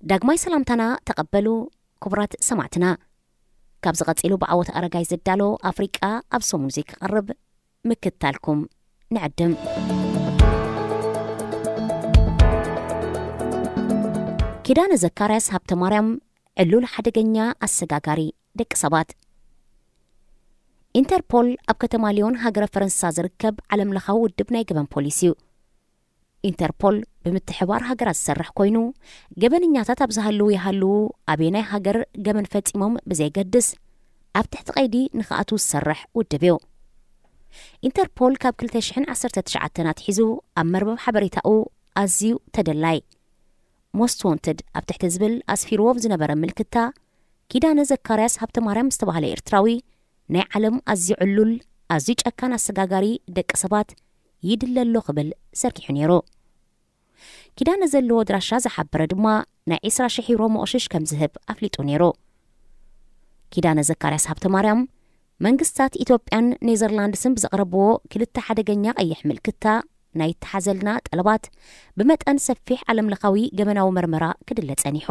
ዳግማይ ሰላምታና ተቐበሉ ክቡራት ሰማዕትና። ካብዚ ቀጺሉ ብዓወት ኣረጋይ ዝዳሎ ኣፍሪቃ ኣብ ሰሙን እዚ ክቐርብ ምክታልኩም ንዕድም። ኪዳነ ዘካርያስ ሃብተ ማርያም ዕሉል ሓደገኛ ኣሰጋጋሪ ደቂ ሰባት። ኢንተርፖል ኣብ ከተማ ሊዮን ሃገረ ፈረንሳ ዝርከብ ዓለምለኻዊ ውድብ ናይ ገበን ፖሊስ እዩ። ኢንተርፖል ብምትሕባር ሃገራት ዝሰርሕ ኮይኑ፣ ገበነኛታት ኣብ ዝሃልዉ ይሃልዉ ኣበየናይ ሃገር ገበን ፈጺሞም ብዘይገድስ ኣብ ትሕቲ ቀይዲ ንኽኣትዉ ዝሰርሕ ውድብ እዩ። ኢንተርፖል ካብ ክልተ ሽሕን ዓሰርተ ትሽዓተን ኣትሒዙ ኣብ መርበብ ሓበሬታኡ ኣዝዩ ተደላይ፣ ሞስት ዎንትድ ኣብ ትሕቲ ዝብል ኣስፊርዎ ዝነበረ ምልክታ፣ ኪዳነ ዘካርያስ ሃብተ ማርያም ዝተባህለ ኤርትራዊ ናይ ዓለም ኣዝዩ ዕሉል፣ ኣዝዩ ጨካን ኣሰጋጋሪ ደቂ ሰባት ይድለ ኣሎ ክብል ዘርጊሑ ነይሩ። ኪዳነ ዘለዎ ኣድራሻ ዝሓበረ ድማ ናይ ዒስራ ሽሕ ዩሮ መቑሽሽ ከም ዝህብ ኣፍሊጡ ነይሩ። ኪዳነ ዘካርያስ ሃብተ ማርያም መንግስታት ኢትዮጵያን ኔዘርላንድስን ብዘቕረብዎ ክልተ ሓደገኛ ቀይሕ ምልክታ ናይ ይተሓዘልና ጠለባት ብመጠን ሰፊሕ ዓለምለኻዊ ገበናዊ መርመራ ክድለ ጸኒሑ።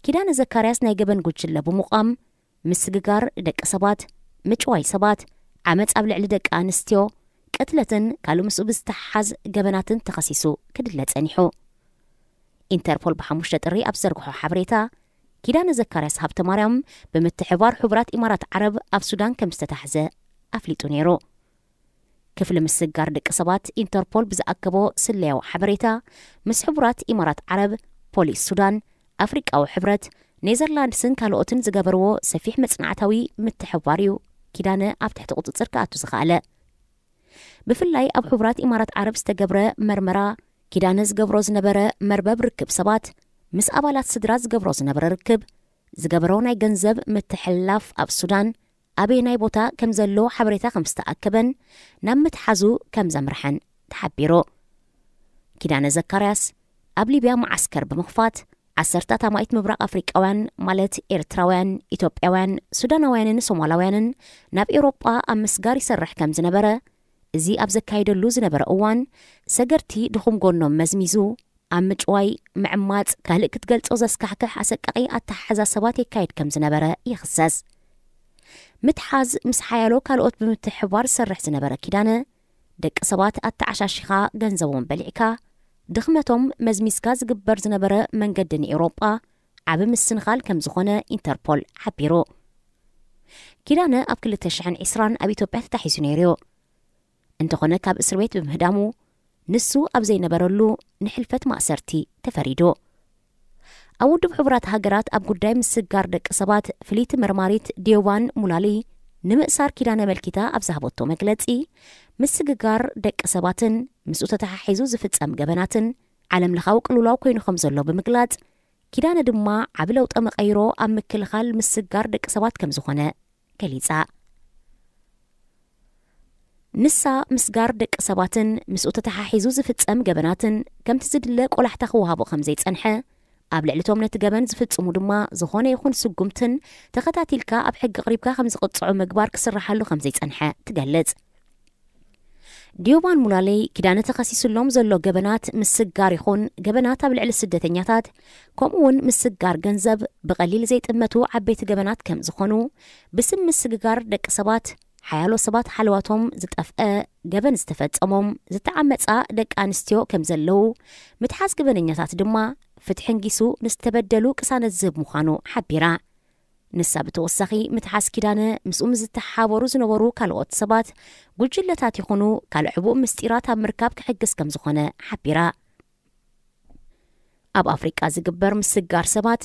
ኪዳነ ዘካርያስ ናይ ገበን ጉጅለ ብምቋም፣ ምስግጋር ደቂ ሰባት፣ ምጭዋይ ሰባት፣ ዓመጽ ኣብ ልዕሊ ደቂ ኣንስትዮ፣ ቅትለትን ካልእ ምስኡ ብዝተሓሓዝ ገበናትን ተኸሲሱ ክድለ ጸኒሑ። ኢንተርፖል ብሓሙሽተ ጥሪ ኣብ ዘርግሖ ሓበሬታ፣ ኪዳነ ዘካርያስ ሃብተ ማርያም ብምትሕባር ሕቡራት ኢማራት ዓረብ ኣብ ሱዳን ከም ዝተታሕዘ ኣፍሊጡ ነይሩ። ክፍሊ ምስግጋር ደቂ ሰባት ኢንተርፖል ብዝኣከቦ ስለያዊ ሓበሬታ፣ ምስ ሕቡራት ኢማራት ዓረብ፣ ፖሊስ ሱዳን፣ ኣፍሪቃዊ ሕብረት፣ ኔዘርላንድስን ካልኦትን ዝገበርዎ ሰፊሕ መጽናዕታዊ ምትሕብባር እዩ ኪዳነ ኣብ ትሕቲ ቁጽጽር ክኣቱ ዝኸኣለ። ብፍላይ ኣብ ሕቡራት ኢማራት ዓረብ ዝተገብረ መርመራ፣ ኪዳነ ዝገብሮ ዝነበረ መርበብ ርክብ ሰባት፣ ምስ ኣባላት ስድራ ዝገብሮ ዝነበረ ርክብ፣ ዝገበሮ ናይ ገንዘብ ምትሕልላፍ ኣብ ሱዳን፣ ኣበየናይ ቦታ ከም ዘሎ ሓበሬታ ከም ዝተኣከበን ናብ ምትሓዙ ከም ዘምርሐን ተሓቢሩ። ኪዳነ ዘካርያስ ኣብ ሊብያ መዓስከር ብምኽፋት፣ ዓሰርታት ኣማኢት ምብራቕ ኣፍሪቃውያን፣ ማለት ኤርትራውያን፣ ኢትዮጵያውያን፣ ሱዳናውያንን ሶማላውያንን ናብ ኤውሮጳ ኣብ ምስጋር ይሰርሕ ከም ዝነበረ፣ እዚ ኣብ ዘካየደሉ ዝነበረ እዋን፣ ሰገርቲ ድኹም ጎኖም መዝሚዙ፣ ኣብ ምጭዋይ፣ ምዕማጽ፣ ካልእ ክትገልጾ ዘስካሕክሕ ኣሰቃቒ ኣተሓሕዛ ሰባት የካይድ ከም ዝነበረ ይኽሰስ። ምትሓዝ ምስ ሓያሎ ካልኦት ብምትሕብባር ዝሰርሕ ዝነበረ ኪዳነ፣ ደቂ ሰባት ኣተዓሻሺኻ ገንዘቦም በሊዕካ፣ ድኽመቶም መዝሚዝካ ዝግበር ዝነበረ መንገዲ ንኤውሮጳ ዓቢ ምስንኻል ከም ዝኾነ ኢንተርፖል ሓቢሩ። ኪዳነ ኣብ ክልተ ሽሕን ዕስራን ኣብ ኢትዮጵያ ተታሒዙ ነይሩ እዩ። እንተኾነ ካብ እስር ቤት ብምህዳሙ፣ ንሱ ኣብ ዘይነበረሉ ንሕልፈት ማእሰርቲ ተፈሪዱ። ኣብ ውድብ ሕቡራት ሃገራት ኣብ ጉዳይ ምስግጋር ደቂ ሰባት ፍልይቲ መርማሪት ዲዮቫን ሙላሊ ንምእሳር ኪዳነ ኣመልኪታ ኣብ ዝሃበቶ መግለጺ፣ ምስግጋር ደቂ ሰባትን ምስኡ ተተሓሒዙ ዝፍጸም ገበናትን ዓለምለኻዊ ቅልውላው ኮይኑ ከም ዘሎ ብምግላጽ፣ ኪዳነ ድማ ዓቢ ለውጠ መቐይሮ ኣብ ምክልኻል ምስግጋር ደቂ ሰባት ከም ዝኾነ ገሊጻ። ንሳ ምስጋር ደቂ ሰባትን ምስኡ ተተሓሒዙ ዝፍጸም ገበናትን ከምቲ ዝድለ ቆላሕታ ክወሃቦ ከም ዘይጸንሐ፣ ኣብ ልዕሊቶም ነቲ ገበን ዝፍጽሙ ድማ ዝኾነ ይኹን ስጉምትን ተኸታቲልካ ኣብ ሕጊ ኣቕሪብካ ከም ዝቕጽዑ ምግባር ክስርሓሉ ከም ዘይጸንሐ ትገልጽ። ዲዮቫን ሙላሌ ኪዳነ ተኸሲሱሎም ዘሎ ገበናት ምስጋር ይኹን ገበናት ኣብ ልዕሊ ስደተኛታት፣ ከምኡ እውን ምስጋር ገንዘብ ብቐሊል ዘይጥመቱ ዓበይቲ ገበናት ከም ዝኾኑ፣ ብስም ምስግጋር ደቂ ሰባት ሓያሎ ሰባት ሓለዋቶም ዝጠፍአ፣ ገበን ዝተፈጸሞም፣ ዝተዓመጻ ደቂ ኣንስትዮ ከም ዘለዉ፣ ምትሓዝ ገበነኛታት ድማ ፍትሒ እንጊሱ ንዝተበደሉ ቅሳነት ዝህብ ምዃኑ ሓቢራ። ንሳ ብተወሳኺ ምትሓዝ ኪዳነ ምስኡ ምስ ዝተሓባበሩ ዝነበሩ ካልኦት ሰባት፣ ጉጅለታት ይኹኑ ካልእ ሕቡእ ምስጢራት ኣብ ምርካብ ክሕግዝ ከም ዝኾነ ሓቢራ። ኣብ ኣፍሪቃ ዝግበር ምስጋር ሰባት፣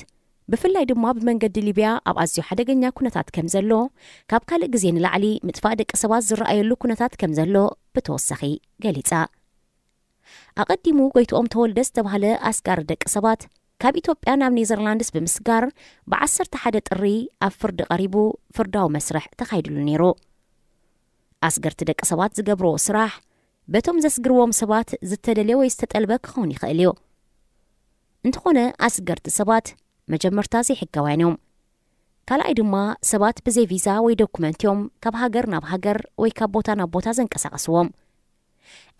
ብፍላይ ድማ ብመንገዲ ሊብያ ኣብ ኣዝዩ ሓደገኛ ኩነታት ከም ዘሎ፣ ካብ ካልእ ግዜ ንላዕሊ ምጥፋእ ደቂ ሰባት ዝረኣየሉ ኩነታት ከም ዘሎ ብተወሳኺ ገሊጻ። ኣቐዲሙ ጎይትኦም ተወልደ ዝተባህለ ኣስጋሪ ደቂ ሰባት ካብ ኢትዮጵያ ናብ ኔዘርላንድስ ብምስጋር ብ ዓሰርተ ሓደ ጥሪ ኣብ ፍርዲ ቀሪቡ ፍርዳዊ መስርሕ ተኻይድሉ ነይሩ። ኣስገርቲ ደቂ ሰባት ዝገብርዎ ስራሕ በቶም ዘስግርዎም ሰባት ዝተደልየ ወይ ዝተጠልበ ክኸውን ይኽእል እዩ። እንተኾነ ኣስገርቲ ሰባት መጀመርታ ዘይሕጋውያን እዮም። ካልኣይ ድማ ሰባት ብዘይ ቪዛ ወይ ዶኩመንት እዮም ካብ ሃገር ናብ ሃገር ወይ ካብ ቦታ ናብ ቦታ ዘንቀሳቐስዎም።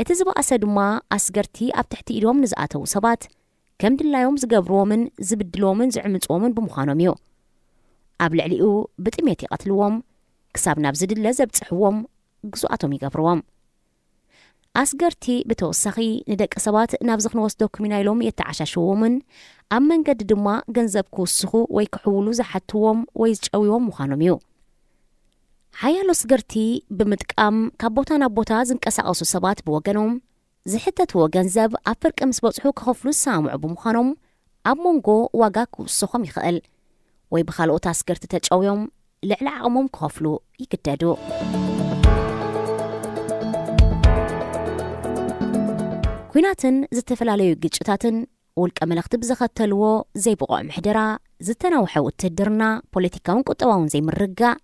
እቲ ዝበኣሰ ድማ ኣስገርቲ ኣብ ትሕቲ ኢዶም ንዝኣተዉ ሰባት ከም ድላዮም ዝገብርዎምን ዝብድልዎምን ዝዕምጽዎምን ብምዃኖም እዩ። ኣብ ልዕሊኡ ብጥሜት ይቐትልዎም፣ ክሳብ ናብ ዝድለ ዘብጽሕዎም ግዙኣቶም ይገብርዎም። ኣስገርቲ ብተወሳኺ ንደቂ ሰባት ናብዚ ክንወስደኩም ኢና ኢሎም የተዓሻሽዎምን ኣብ መንገዲ ድማ ገንዘብ ክውስኹ ወይ ክሕውሉ ዝሓትዎም ወይ ዝጨውዮም ምዃኖም እዩ። ሓያሎ ኣስገርቲ ብምጥቃም ካብ ቦታ ናብ ቦታ ዝንቀሳቐሱ ሰባት ብወገኖም ዝሕተትዎ ገንዘብ ኣብ ፍርቂ ምስ በጽሑ ክኸፍሉ ዝሰማምዑ ብምዃኖም ኣብ መንጎ ዋጋ ክውስኾም ይኽእል ወይ ብኻልኦት ኣስገርቲ ተጨውዮም ልዕሊ ዓቕሞም ክኸፍሉ ይግደዱ። ኲናትን ዝተፈላለዩ ግጭታትን ውልቀ መለኽቲ ብዘኸተልዎ ዘይብቑዕ ምሕደራ ዝተናውሐ ውትህድርና ፖለቲካውን ቁጠባውን ዘይምርግጋእ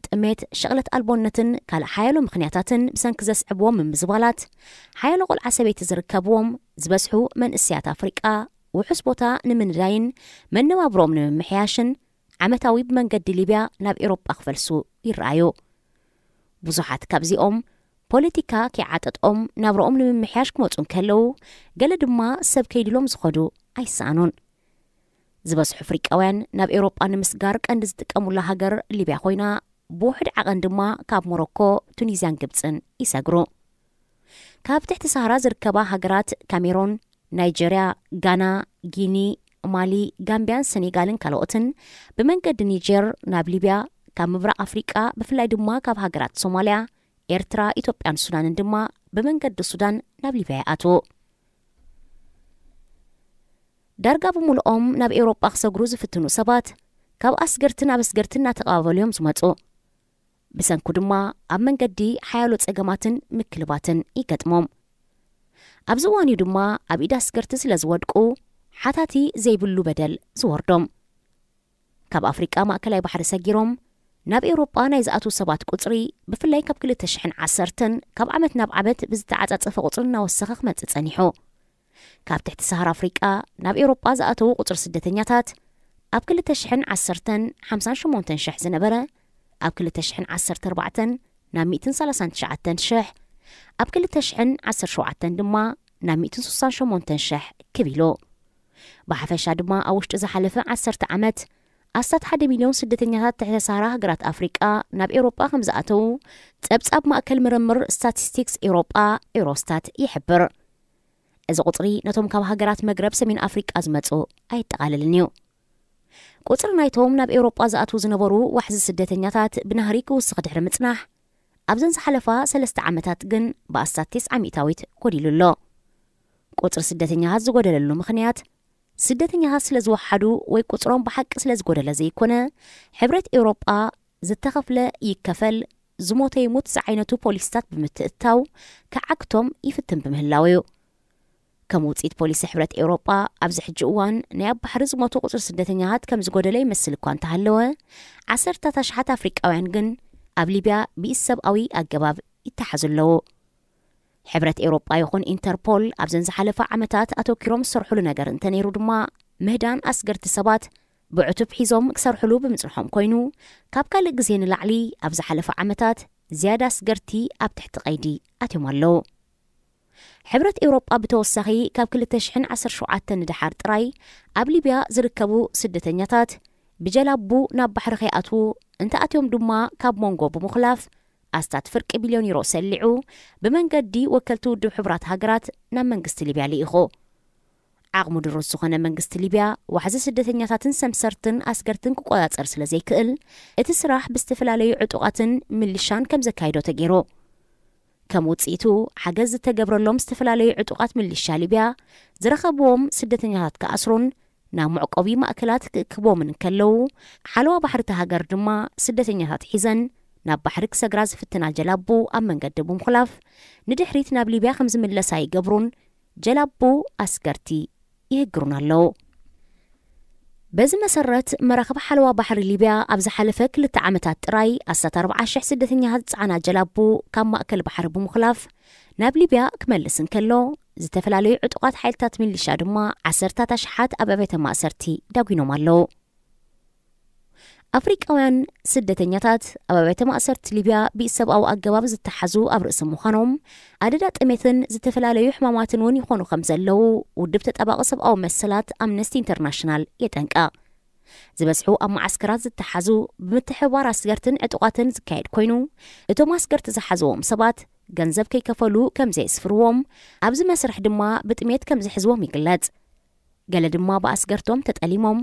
ጥሜት፣ ሸቕለት ኣልቦነትን ካልእ ሓያሎ ምኽንያታትን ብሰንኪ ዘስዕብዎም ምምዝባላት ሓያሎ ቆልዓ ሰበይቲ ዝርከብዎም ዝበዝሑ መንእሰያት ኣፍሪቃ ውሑስ ቦታ ንምንዳይን መነባብሮም ንምምሕያሽን ዓመታዊ ብመንገዲ ሊብያ ናብ ኤውሮጳ ክፈልሱ ይረኣዩ። ብዙሓት ካብዚኦም ፖለቲካ ከይዓጠጦም ናብርኦም ንምምሕያሽ ክመጹ እንከለዉ፣ ገለ ድማ ሰብ ከይድሎም ዝኸዱ ኣይሰኣኑን። ዝበዝሑ ኣፍሪቃውያን ናብ ኤውሮጳ ንምስጋር ቀንዲ ዝጥቀሙላ ሃገር ሊብያ ኮይና፣ ብውሑድ ዓቐን ድማ ካብ ሞሮኮ፣ ቱኒዝያን ግብጽን ይሰግሩ። ካብ ትሕቲ ሰሃራ ዝርከባ ሃገራት ካሜሮን፣ ናይጀርያ፣ ጋና፣ ጊኒ፣ ማሊ፣ ጋምቢያን ሰኔጋልን ካልኦትን ብመንገዲ ኒጀር ናብ ሊብያ፣ ካብ ምብራቕ ኣፍሪቃ ብፍላይ ድማ ካብ ሃገራት ሶማልያ፣ ኤርትራ፣ ኢትዮጵያን ሱዳንን ድማ ብመንገዲ ሱዳን ናብ ሊብያ ይኣትዉ። ዳርጋ ብምሉኦም ናብ ኤውሮጳ ክሰግሩ ዝፍትኑ ሰባት ካብ ኣስገርትን ኣብ ኣስገርትን እናተቐባበሉ እዮም ዝመጹ። ብሰንኩ ድማ ኣብ መንገዲ ሓያሎ ጸገማትን ምክልባትን ይገጥሞም። ኣብዚ እዋን እዩ ድማ ኣብ ኢድ ኣስገርቲ ስለ ዝወድቁ ሓታቲ ዘይብሉ በደል ዝወርዶም። ካብ ኣፍሪቃ ማእከላይ ባሕሪ ሰጊሮም ናብ ኤውሮጳ ናይ ዝኣትዉ ሰባት ቁጽሪ ብፍላይ ካብ ክልተ ሽሕን ዓሰርተን ካብ ዓመት ናብ ዓመት ብዝተዓጻጸፈ ቁጽሪ እናወሰኸ ክመጽእ ጸኒሑ። ካብ ትሕቲ ሰሃራ ኣፍሪቃ ናብ ኤውሮጳ ዝኣተዉ ቁጽሪ ስደተኛታት ኣብ ክልተ ሽሕን ዓሰርተን ሓምሳን ሸሞንተን ሽሕ ዝነበረ ኣብ ክልተ ሽሕን ዓሰርተ ኣርባዕተን ናብ ሚእትን ሰላሳን ትሽዓተን ሽሕ፣ ኣብ ክልተ ሽሕን ዓሰርተ ሸውዓተን ድማ ናብ ሚእትን ስሳን ሸሞንተን ሽሕ ክብ ኢሉ። ብሓፈሻ ድማ ኣብ ውሽጢ ዝሓለፈ ዓሰርተ ዓመት ኣስታት ሓደ ሚልዮን ስደተኛታት ትሕተ ሰሃራ ሃገራት ኣፍሪቃ ናብ ኤውሮጳ ከም ዝኣተዉ ጸብጻብ ማእከል ምርምር ስታቲስቲክስ ኤውሮጳ ኤውሮስታት ይሕብር። እዚ ቁጽሪ ነቶም ካብ ሃገራት መግረብ ሰሜን ኣፍሪቃ ዝመጹ ኣየጠቓልልን እዩ። ቁጽሪ ናይቶም ናብ ኤውሮጳ ዝኣትዉ ዝነበሩ ዋሕዚ ስደተኛታት ብናህሪ ክውስኽ ድሕሪ ምጽናሕ ኣብዘን ዝሓለፋ ሰለስተ ዓመታት ግን ብኣስታት ተስዓ ሚእታዊት ጎዲሉ ኣሎ። ቁጽሪ ስደተኛታት ዝጎደለሉ ምኽንያት ስደተኛታት ስለ ዝወሓዱ ወይ ቁጽሮም ብሓቂ ስለ ዝጎደለ ዘይኮነ፣ ሕብረት ኤውሮጳ ዝተኸፍለ ይከፈል፣ ዝሞተ ይሙት ዝዓይነቱ ፖሊሲታት ብምትእትታው ክዓግቶም ይፍትን ብምህላው እዩ። ከም ውጽኢት ፖሊሲ ሕብረት ኤውሮጳ ኣብዚ ሕጂ እዋን ናይ ኣብ ባሕሪ ዝሞቱ ቁጽሪ ስደተኛታት ከም ዝጎደለ ይመስል እኳ እንተሃለወ፣ ዓሰርታት ኣሽሓት ኣፍሪቃውያን ግን ኣብ ሊብያ ብኢሰብኣዊ ኣገባብ ይተሓዙ ኣለዉ። ሕብረት ኤውሮጳ ይኹን ኢንተርፖል ኣብዘን ዝሓለፋ ዓመታት ኣተኪሮም ዝሰርሑሉ ነገር እንተነይሩ ድማ ምህዳን ኣስገርቲ ሰባት ብዕቱብ ሒዞም ክሰርሑሉ ብምጽንሖም ኮይኑ፣ ካብ ካልእ ግዜ ንላዕሊ ኣብ ዝሓለፈ ዓመታት ዝያዳ ኣስገርቲ ኣብ ትሕቲ ቀይዲ ኣትዮም ኣለዉ። ሕብረት ኤውሮጳ ብተወሳኺ ካብ ክልተ ሽሕን ዓሰርተ ሸውዓተን ንደሓር ጥራይ ኣብ ሊብያ ዝርከቡ ስደተኛታት ብጀላቡ ናብ ባሕሪ ከይኣትዉ እንተኣትዮም ድማ ካብ መንጎ ብምኹላፍ ኣስታት ፍርቂ ቢልዮን ዩሮ ሰሊዑ ብመንገዲ ወከልቲ ውድብ ሕቡራት ሃገራት ናብ መንግስቲ ሊብያ ልኢኹ። ዓቕሙ ድሩት ዝኾነ መንግስቲ ሊብያ ዋሕዚ ስደተኛታትን ሰምሰርትን ኣስገርትን ክቆጻጸር ስለ ዘይክእል እቲ ስራሕ ብዝተፈላለዩ ዕጡቓትን ምልሻን ከም ዘካይዶ ተገይሩ። ከም ውጽኢቱ ሓገዝ ዝተገብረሎም ዝተፈላለዩ ዕጡቓት ምልሻ ሊብያ ዝረኸብዎም ስደተኛታት ክኣስሩን ናብ መዕቆቢ ማእከላት ክእክቦምን እንከለዉ፣ ሓለዋ ባሕሪ እታ ሃገር ድማ ስደተኛታት ሒዘን ናብ ባሕሪ ክሰግራ ዝፍትና ጀላቡ ኣብ መንገዲ ብምኹላፍ ንድሕሪት ናብ ሊብያ ከም ዝምለሳ ይገብሩን ጀላቡ ኣስገርቲ ይህግሩን ኣለዉ። በዚ መሰረት መራኽብ ሓለዋ ባሕሪ ሊብያ ኣብ ዝሓለፈ ክልተ ዓመታት ጥራይ ኣስታት ኣርብዓ ሽሕ ስደተኛታት ዝጸዓና ጀላቡ ካብ ማእከል ባሕሪ ብምኹላፍ ናብ ሊብያ ክመልስ እንከሎ፣ ዝተፈላለዩ ዕጡቓት ሓይልታት ሚሊሻ ድማ ዓሰርታት ኣሽሓት ኣብ ኣብያተ ማእሰርቲ ዳጒኖም ኣለዉ። ኣፍሪቃውያን ስደተኛታት ኣብ ኣብያተ ማእሰርቲ ሊብያ ብኢሰብኣዊ ኣገባብ ዝተሓዙ ኣብ ርእሲ ምዃኖም፣ ኣደዳ ጥሜትን ዝተፈላለዩ ሕማማትን እውን ይኾኑ ከም ዘለዉ ውድብ ተጣባቒ ሰብኣዊ መሰላት ኣምነስቲ ኢንተርናሽናል የጠንቅቕ። ዝበዝሑ ኣብ መዓስከራት ዝተሓዙ ብምትሕብባር ኣስገርትን ዕጡቓትን ዝካየድ ኮይኑ፣ እቶም ኣስገርቲ ዝሓዝዎም ሰባት ገንዘብ ከይከፈሉ ከም ዘየስፍርዎም፣ ኣብዚ መስርሕ ድማ ብጥሜት ከም ዝሕዝዎም ይግለጽ። ገለ ድማ ብኣስገርቶም ተጠሊሞም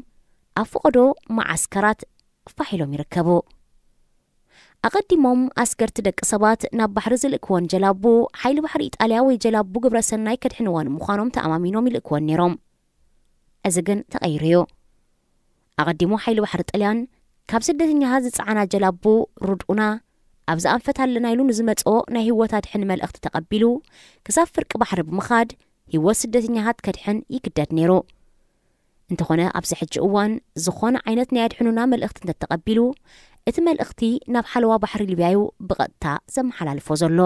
ኣብ ፈቐዶ መዓስከራት ፋሕ ኢሎም ይርከቡ። ኣቐዲሞም ኣስገርቲ ደቂ ሰባት ናብ ባሕሪ ዝልእክወን ጀላቡ፣ ሓይሊ ባሕሪ ኢጣልያ ወይ ጀላቡ ግብረሰናይ ከድሕንወን ምዃኖም ተኣማሚኖም ይልእክወን ነይሮም። እዚ ግን ተቐይሩ እዩ። ኣቐዲሙ ሓይሊ ባሕሪ ጥልያን ካብ ስደተኛታት ዝጸዓና ጀላቡ ርድኡና ኣብ ዝኣንፈት ኣለና ኢሉ ንዝመጽኦ ናይ ህይወት ኣድሕን መልእኽቲ ተቐቢሉ ክሳብ ፍርቂ ባሕሪ ብምኻድ ህይወት ስደተኛታት ከድሕን ይግደድ ነይሩ። እንተኾነ ኣብዚ ሕጂ እዋን ዝኾነ ዓይነት ናይ ኣድሕኑና መልእኽቲ እንተተቐቢሉ እቲ መልእኽቲ ናብ ሓለዋ ባሕሪ ሊብያ እዩ ብቐጥታ ዘመሓላልፎ ዘሎ።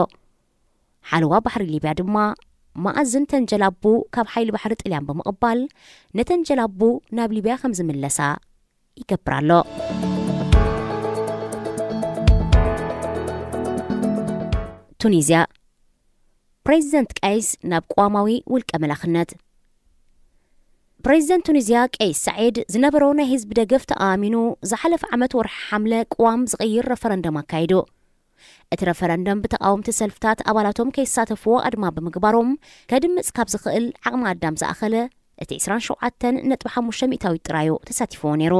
ሓለዋ ባሕሪ ሊብያ ድማ መኣዝን ተን ጀላቡ ካብ ሓይሊ ባሕሪ ጥልያን ብምቕባል ነተን ጀላቡ ናብ ሊብያ ከም ዝምለሳ ይገብር ኣሎ። ቱኒዝያ፣ ፕሬዚደንት ቀይስ ናብ ቅዋማዊ ውልቀ መላኽነት። ፕሬዚደንት ቱኒዝያ ቀይስ ሳዒድ ዝነበሮ ናይ ህዝቢ ደገፍ ተኣሚኑ ዝሓለፈ ዓመት ወርሒ ሓምለ ቅዋም ዝቕይር ረፈረንደም ኣካይዱ። እቲ ረፈረንደም ብተቓወምቲ ሰልፍታት ኣባላቶም ከይሳተፍዎ ኣድማ ብምግባሮም ከድምጽ ካብ ዝኽእል ዓቕሚ ኣዳም ዝኣኸለ እቲ ዕስራን ሸውዓተን ነጥቢ ሓሙሽተ ሚእታዊት ጥራዩ ተሳቲፍዎ ነይሩ።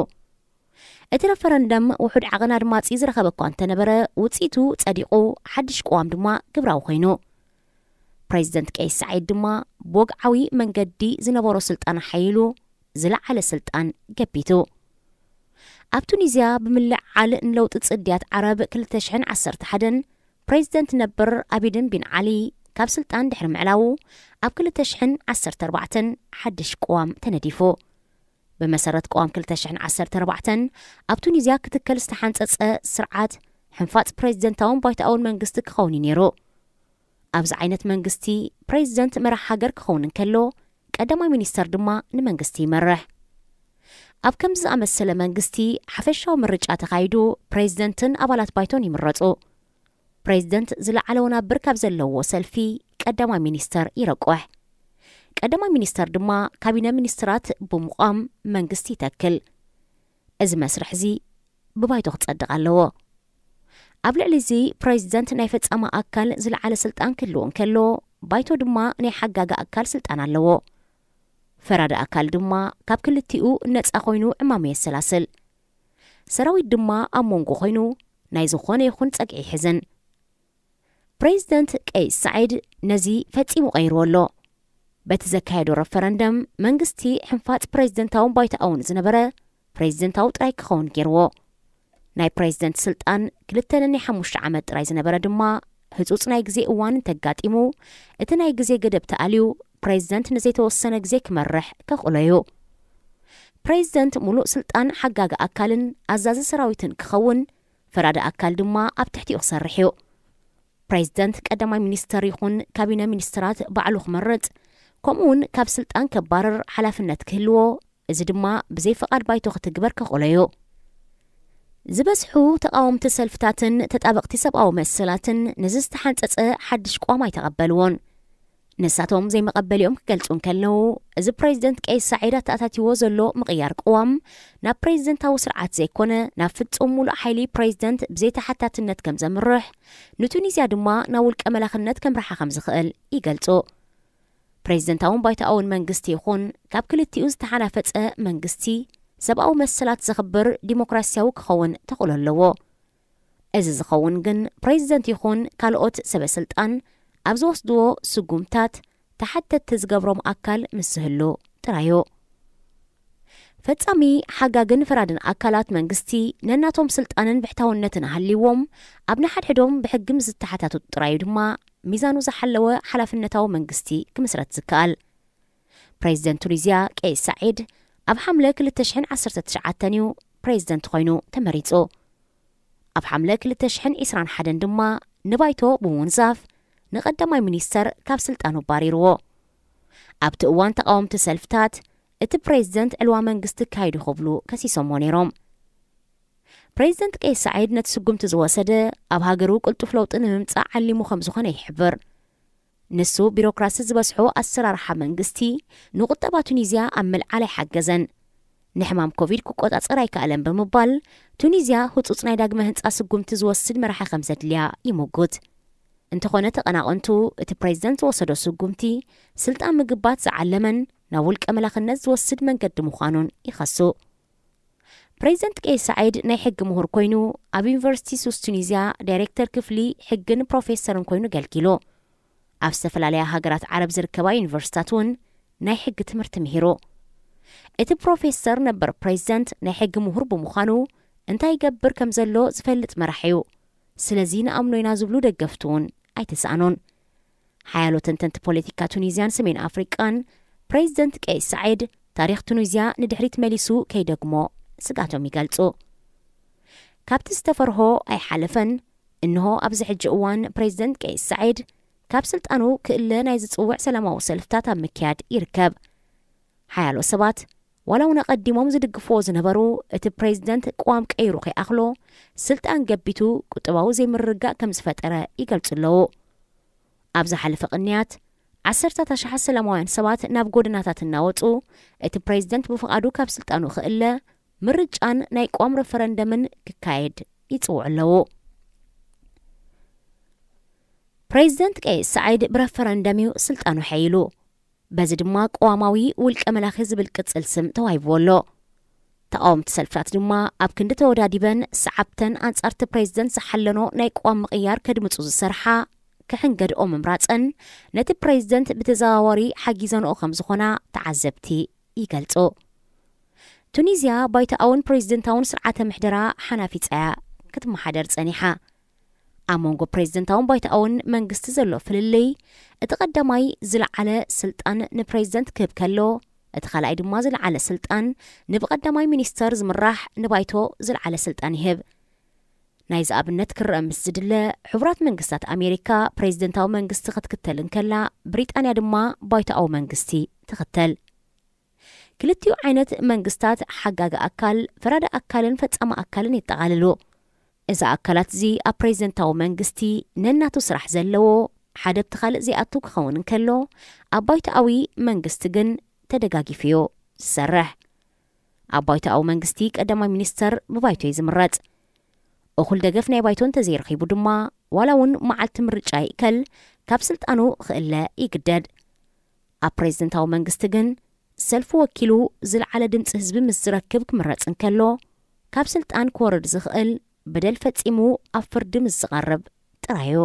እቲ ረፈረንደም ውሑድ ዓቕን ኣድማጺ ዝረኸበ እኳ እንተነበረ፣ ውጽኢቱ ጸዲቑ፣ ሓድሽ ቅዋም ድማ ግብራዊ ኮይኑ። ፕሬዚደንት ቀይስ ሳዒድ ድማ ብወግዓዊ መንገዲ ዝነበሮ ስልጣን ሓይሉ ዝለዓለ ስልጣን ገቢቱ። ኣብ ቱኒዝያ ብምልዕዓል ንለውጢ ጽድያት ዓረብ ክልተ ሽሕን ዓሰርተ ሓደን ፕሬዚደንት ነበር ኣቢድን ቢን ዓሊ ካብ ስልጣን ድሕሪ ምዕላዉ፣ ኣብ ክልተ ሽሕን ዓሰርተ ኣርባዕተን ሓድሽ ቅዋም ተነዲፉ። ብመሰረት ቅዋም ክልተ ሽሕን ዓሰርተ ኣርባዕተን ኣብ ቱኒዝያ ክትከል ዝተሓንጸጸ ስርዓት ሕንፋጽ ፕሬዚደንታውን ባይቶኣውን መንግስቲ ክኸውን እዩ ነይሩ። ኣብዚ ዓይነት መንግስቲ ፕሬዚደንት መራሕ ሃገር ክኸውን እንከሎ፣ ቀዳማይ ሚኒስተር ድማ ንመንግስቲ ይመርሕ። ኣብ ከምዚ ዝኣመሰለ መንግስቲ ሓፈሻዊ ምርጫ ተኻይዱ ፕሬዚደንትን ኣባላት ባይቶን ይምረጹ። ፕሬዚደንት ዝለዓለ ወናብር ካብ ዘለዎ ሰልፊ ቀዳማይ ሚኒስተር ይረቁሕ። ቀዳማይ ሚኒስተር ድማ ካቢነ ሚኒስትራት ብምቋም መንግስቲ ይተክል። እዚ መስርሕ እዚ ብባይቶ ክጸድቕ ኣለዎ። ኣብ ልዕሊ እዚ ፕሬዚደንት ናይ ፈጻሚ ኣካል ዝለዓለ ስልጣን ክህልዎ እንከሎ፣ ባይቶ ድማ ናይ ሓጋጊ ኣካል ስልጣን ኣለዎ። ፈራዲ ኣካል ድማ ካብ ክልቲኡ ነጻ ኮይኑ ዕማሙ የሰላስል። ሰራዊት ድማ ኣብ መንጎ ኮይኑ ናይ ዝኾነ ይኹን ጸግዒ ይሕዝን። ፕሬዚደንት ቀይስ ሳዒድ ነዚ ፈጺሙ ቀይርዎ ኣሎ። በቲ ዘካየዶ ረፈረንደም መንግስቲ ሕንፋጽ ፕሬዚደንታውን ባይቶኣውን ዝነበረ ፕሬዚደንታዊ ጥራይ ክኸውን ገይርዎ። ናይ ፕሬዚደንት ስልጣን ክልተ ነናይ ሓሙሽተ ዓመት ጥራይ ዝነበረ ድማ ህጹጽ ናይ ግዜ እዋን እንተጋጢሙ፣ እቲ ናይ ግዜ ገደብ ተኣልዩ ፕሬዚደንት ንዘይተወሰነ ግዜ ክመርሕ ከኽእሎ እዩ። ፕሬዚደንት ሙሉእ ስልጣን ሓጋጊ ኣካልን ኣዛዚ ሰራዊትን ክኸውን፣ ፈራዲ ኣካል ድማ ኣብ ትሕቲኡ ክሰርሕ እዩ። ፕሬዚደንት ቀዳማይ ሚኒስተር ይኹን ካቢነ ሚኒስትራት ባዕሉ ክመርጽ፣ ከምኡውን ካብ ስልጣን ከባርር ሓላፍነት ክህልዎ፣ እዚ ድማ ብዘይ ፍቓድ ባይቶ ክትግበር ከኽእሎ እዩ። ዝበዝሑ ተቓወምቲ ሰልፍታትን ተጣበቕቲ ሰብኣዊ መሰላትን ነዚ ዝተሓንጸጸ ሓድሽ ቅዋም ኣይተቐበልዎን። ንሳቶም ዘይመቐበሊኦም ክገልጹ እንከለዉ፣ እዚ ፕሬዚደንት ቀይስ ሳዒድ ኣተኣታቲዎ ዘሎ ምቕያር ቅዋም ናብ ፕሬዚደንታዊ ስርዓት ዘይኮነ ናብ ፍጹም ሙሉእ ሓይሊ ፕሬዚደንት ብዘይተሓታትነት ከም ዘምርሕ፣ ንቱኒዝያ ድማ ናብ ውልቀ መላኽነት ከምርሓ ከም ዝኽእል ይገልጹ። ፕሬዚደንታውን ባይቶኣውን መንግስቲ ይኹን ካብ ክልቲኡ ዝተሓናፈጸ መንግስቲ ሰብኣዊ መሰላት ዘኽብር ዲሞክራሲያዊ ክኸውን ተኽእሎ ኣለዎ። እዚ ዝኸውን ግን ፕሬዚደንት ይኹን ካልኦት ሰበ ስልጣን ኣብ ዝወስድዎ ስጉምታት ተሓተትቲ ዝገብሮም ኣካል ምስ ዝህሉ ጥራይ እዩ። ፈጻሚ ሓጋግን ፈራድን ኣካላት መንግስቲ ነናቶም ስልጣንን ብሕታውነትን ሃልይዎም ኣብ ንሓድሕዶም ብሕጊ ምስ ዝተሓታተቱ ጥራይ እዩ ድማ ሚዛኑ ዝሓለወ ሓላፍነታዊ መንግስቲ ክምስረት ዝከኣል። ፕሬዚደንት ቱኒዝያ ቀይስ ሳዒድ ኣብ ሓምለ ክልተ ሽሕን ዓሰርተ ትሽዓተን እዩ ፕሬዚደንት ኮይኑ ተመሪጹ። ኣብ ሓምለ ክልተ ሽሕን ዕስራን ሓደን ድማ ንባይቶ ብምውንዛፍ ንቐዳማይ ሚኒስተር ካብ ስልጣኑ ኣባሪርዎ። ኣብቲ እዋን ተቓወምቲ ሰልፍታት እቲ ፕሬዚደንት ዕልዋ መንግስቲ ኣካይዱ ክብሉ ከሲሶሞ ነይሮም። ፕሬዚደንት ቀይስ ሳዒድ ነቲ ስጉምቲ ዝወሰደ ኣብ ሃገሩ ቅልጡፍ ለውጢ ንምምጻእ ዓሊሙ ከም ዝኾነ ይሕብር። ንሱ ቢሮክራሲ ዝበዝሖ ኣሰራርሓ መንግስቲ ንቁጠባ ቱኒዝያ ኣብ ምልዓል ኣይሓገዘን፣ ንሕማም ኮቪድ ክቆጻጸር ኣይከኣለን ብምባል ቱኒዝያ ህጹጽ ናይ ዳግመ ህንጻ ስጉምቲ ዝወስድ መራሒ ከም ዘድልያ ይምጉት። እንተኾነ ተቐናቐንቱ እቲ ፕሬዚደንት ዝወሰዶ ስጉምቲ ስልጣን ምግባት ዝዓለመን ናብ ውልቀ መላኽነት ዝወስድ መንገዲ ምዃኑን ይኸሱ። ፕሬዚደንት ቀይስ ሳዒድ ናይ ሕጊ ምሁር ኮይኑ ኣብ ዩኒቨርሲቲ ሱስ ቱኒዝያ ዳይሬክተር ክፍሊ ሕግን ፕሮፌሰርን ኮይኑ ኣገልጊሉ። ኣብ ዝተፈላለያ ሃገራት ዓረብ ዝርከባ ዩኒቨርሲታት እውን ናይ ሕጊ ትምህርቲ ምሂሩ። እቲ ፕሮፌሰር ነበር ፕሬዚደንት ናይ ሕጊ ምሁር ብምዃኑ እንታይ ይገብር ከም ዘሎ ዝፈልጥ መራሒ እዩ። ስለዚ ንኣምኖ ኢና ዝብሉ ደገፍቱ እውን ኣይተሳእኑን። ሓያሎ ተንተንቲ ፖለቲካ ቱኒዝያን ሰሜን ኣፍሪቃን ፕሬዚደንት ቀይስ ሳዒድ ታሪኽ ቱኒዝያ ንድሕሪት መሊሱ ከይደግሞ ስግኣቶም ይገልጹ። ካብቲ ዝተፈርሆ ኣይሓለፈን። እንሆ ኣብዚ ሕጂ እዋን ፕሬዚደንት ቀይስ ሳዒድ ካብ ስልጣኑ ክእለ ናይ ዝጽውዕ ሰላማዊ ሰልፍታት ኣብ ምክያድ ይርከብ። ሓያሎ ሰባት ዋላ እውን ኣቐዲሞም ዝድግፍዎ ዝነበሩ እቲ ፕሬዚደንት ቅዋም ቀይሩ ከይኣኽሎ ስልጣን ገቢቱ ቁጠባዊ ዘይምርግጋእ ከም ዝፈጠረ ይገልጹ ኣለዉ። ኣብ ዝሓለፈ ቅንያት ዓሰርታት ኣሽሓት ሰላማውያን ሰባት ናብ ጎደናታት እናወጹ እቲ ፕሬዚደንት ብፍቓዱ ካብ ስልጣኑ ክእለ ምርጫን ናይ ቅዋም ረፈረንደምን ክካየድ ይጽውዑ ኣለዉ። ፕሬዚደንት ቀይስ ሳዒድ ብረፈረንደም እዩ ስልጣኑ ሓይሉ። በዚ ድማ ቅዋማዊ ውልቀ መላኺ ዝብል ቅጽል ስም ተዋሂብዎ ኣሎ። ተቓወምቲ ሰልፍታት ድማ ኣብ ክንዲ ተወዳዲበን ሰዓብተን ኣንጻርቲ ፕሬዚደንት ዝሓለኖ ናይ ቅዋም ምቕያር ከድምጹ ዝሰርሓ ክሕንገድኦ ምምራጸን ነቲ ፕሬዚደንት ብተዘዋዋሪ ሓጊዘንኦ ከም ዝኾና ተዓዘብቲ ይገልጹ። ቱኒዝያ ባይቶኣውን ፕሬዚደንታውን ስርዓተ ምሕደራ ሓናፊጻ እያ ክትመሓደር ጸኒሓ። ኣብ መንጎ ፕሬዚደንታውን ባይቶኣውን መንግስቲ ዘሎ ፍልልይ፣ እቲ ቀዳማይ ዝለዓለ ስልጣን ንፕሬዚደንት ክህብ ከሎ፣ እቲ ካልኣይ ድማ ዝለዓለ ስልጣን ንብቐዳማይ ሚኒስተር ዝምራሕ ንባይቶ ዝለዓለ ስልጣን ይህብ። ናይዚ ኣብነት ክረአ ምስ ዝድለ፣ ሕቡራት መንግስታት ኣሜሪካ ፕሬዚደንታዊ መንግስቲ ክትክተል እንከላ፣ ብሪጣንያ ድማ ባይቶኣዊ መንግስቲ ትኽተል። ክልቲኡ ዓይነት መንግስታት ሓጋጊ ኣካል፣ ፈራዲ ኣካልን ፈጻሚ ኣካልን የጠቓልሉ። እዚ ኣካላት እዚ ኣብ ፕሬዚደንታዊ መንግስቲ ነናቱ ስራሕ ዘለዎ፣ ሓደ ብቲ ካልእ ዘይኣቱ ክኸውን እንከሎ፣ ኣብ ባይቶኣዊ መንግስቲ ግን ተደጋጊፉ እዩ ዝሰርሕ። ኣብ ባይቶኣዊ መንግስቲ ቀዳማይ ሚኒስተር ብባይቶ እዩ ዝምረጽ። እኹል ደገፍ ናይ ባይቶ እንተዘይረኺቡ ድማ፣ ዋላ እውን መዓልቲ ምርጫ ይእከል፣ ካብ ስልጣኑ ክእለ ይግደድ። ኣብ ፕሬዚደንታዊ መንግስቲ ግን፣ ሰልፊ ወኪሉ ዝለዓለ ድምፂ ህዝቢ ምስ ዝረክብ ክምረጽ እንከሎ፣ ካብ ስልጣን ክወርድ ዝኽእል በደል ፈጺሙ ኣብ ፍርዲ ምስ ዝቐርብ ጥራይ እዩ።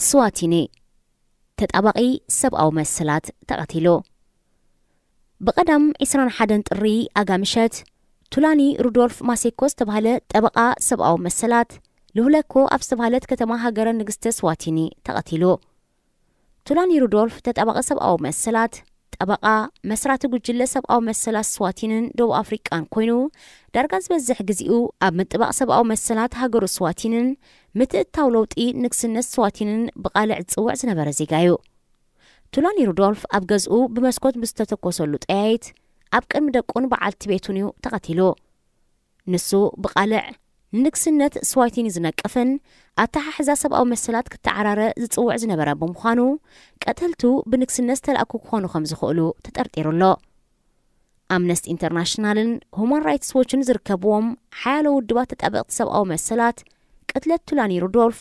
ስዋቲኒ፣ ተጣባቒ ሰብኣዊ መሰላት ተቐቲሉ። ብቐዳም ዕስራን ሓደን ጥሪ ኣጋ ምሸት፣ ቱላኒ ሩዶልፍ ማሴኮ ዝተባህለ ጠበቓ ሰብኣዊ መሰላት፣ ሉሁለኮ ኣብ ዝተባህለት ከተማ ሃገረ ንግስተ ስዋቲኒ ተቐቲሉ። ቱላኒ ሩዶልፍ ተጣባቒ ሰብኣዊ መሰላት፣ ጠበቓ፣ መስራቲ ጉጅለ ሰብኣዊ መሰላት ስዋቲንን ደቡብ ኣፍሪቃን ኮይኑ፣ ዳርጋ ዝበዝሕ ግዜኡ ኣብ ምጥባቕ ሰብኣዊ መሰላት ሃገሩ ስዋቲንን ምትእትታው ለውጢ ንግስነት ስዋቲንን ብቓልዕ ዝጽውዕ ዝነበረ ዜጋ እዩ። ቱላኒ ሩዶልፍ ኣብ ገዝኡ ብመስኮት ብዝተተኮሰሉ ጠያይት ኣብ ቅድሚ ደቁን በዓልቲ ቤቱን እዩ ተቐቲሉ። ንሱ ብቓልዕ ንንግስነት ስዋቲኒ ዝነቅፍን ኣተሓሕዛ ሰብኣዊ መሰላት ክተዓራረ ዝጽውዕ ዝነበረ ብምዃኑ፣ ቀተልቱ ብንግስነት ዝተላእኩ ክኾኑ ከም ዝኽእሉ ተጠርጢሩ ኣሎ። ኣምነስቲ ኢንተርናሽናልን ሁማን ራይትስ ዎችን ዝርከብዎም ሓያሎ ውድባት ተጣበቕቲ ሰብኣዊ መሰላት፣ ቅትለት ቱላኒ ሩዶልፍ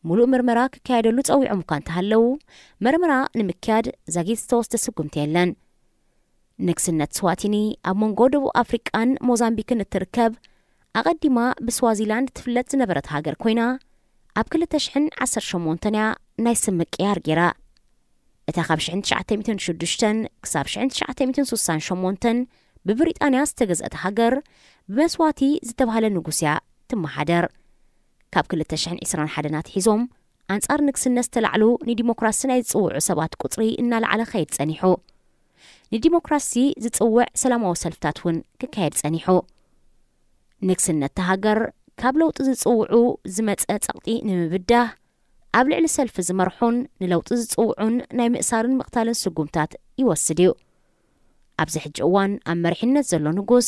ምሉእ ምርመራ ክካየደሉ ጸዊዖም እኳ እንተሃለዉ፣ መርመራ ንምክያድ ዛጊት ዝተወስደ ስጉምቲ የለን። ንግስነት ስዋቲኒ ኣብ መንጎ ደቡብ ኣፍሪቃን ሞዛምቢክን እትርከብ፣ ኣቐዲማ ብስዋዚላንድ ትፍለጥ ዝነበረት ሃገር ኮይና፣ ኣብ ክልተ ሽሕን ዓሰርተ ሸሞንተን እያ ናይ ስም ምቅያር ገይራ። እታ ካብ ሽሕን ትሽዓተ ሚእትን ሽዱሽተን ክሳብ ሽሕን ትሽዓተ ሚእትን ስሳን ሸሞንተን ብብሪጣንያ ዝተገዝአት ሃገር፣ ብመስዋቲ ዝተባህለ ንጉስ እያ ትመሓደር። ካብ ክልተ ሽሕን ዕስራን ሓደን ኣትሒዞም፣ ኣንጻር ንግስነት ዝተላዕሉ ንዲሞክራሲ ናይ ዝጽውዑ ሰባት ቁጽሪ እናለዓለ ክኸይድ ጸኒሑ። ንዲሞክራሲ ዝጽውዕ ሰላማዊ ሰልፍታት እውን ክካየድ ጸኒሑ። ንግስነት እታ ሃገር ካብ ለውጢ ዝጽውዑ ዝመጸ ጸቕጢ ንምብዳህ፣ ኣብ ልዕሊ ሰልፊ ዝመርሑን ንለውጢ ዝጽውዑን ናይ ምእሳርን ምቕታልን ስጉምታት ይወስድ እዩ። ኣብዚ ሕጂ እዋን ኣብ መሪሕነት ዘሎ ንጉስ፣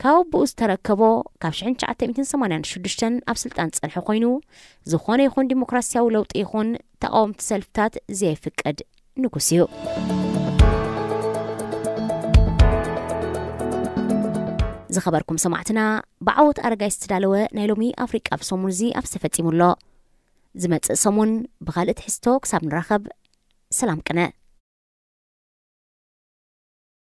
ካብ ኣቦኡ ዝተረከቦ፣ ካብ ሽሕን ትሽዓተ ሚእትን ሰማንያን ሽዱሽተን ኣብ ስልጣን ዝጸንሐ ኮይኑ፣ ዝኾነ ይኹን ዲሞክራሲያዊ ለውጢ ይኹን ተቓወምቲ ሰልፍታት ዘየፍቅድ ንጉስ እዩ። ዝኸበርኩም ሰማዕትና፣ ብዓወት ኣረጋይ ዝተዳለወ ናይ ሎሚ ኣፍሪቃ ብሰሙን እዚ ኣብዚ ተፈጺሙ ኣሎ። ዝመጽእ ሰሙን ብኻልእ ትሕዝቶ ክሳብ ንራኸብ፣ ሰላም ቅነ።